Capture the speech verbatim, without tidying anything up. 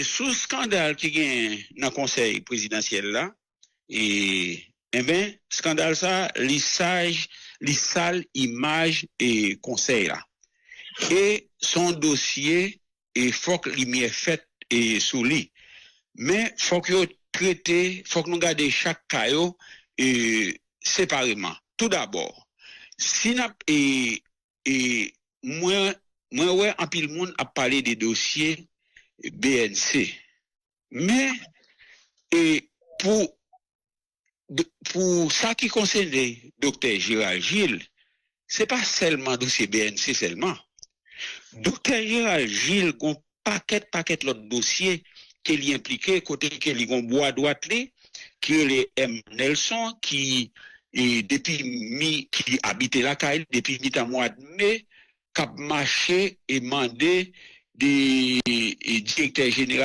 sou skandal ki genyen nan konsèy prezidansyèl la, e, enben, skandal sa, li saj, li sal imaj e konsèy la. E se yon dosye, e fòk limyè fèt e sou li. Men fòk yo trete, fòk nou gade chak ka yo e separeman. Toudabò, si n ap e, e mwen, mwen wè anpil moun ap pale de dosye B N C. Men e pou, pou sa ki konsène doktè Gérald Gilles, se pa sèlman dosye B N C sèlman. Doktè Gérald Gilles gon pakèt, pakèt lòt dosye ke li enplike, kote ke li gon bwa dwat li, ki rele M. Nelson, ki, e, depi mi, ki abite lakay li depi mitan mwa de me, k ap mache e mande de, e, direktè jeneral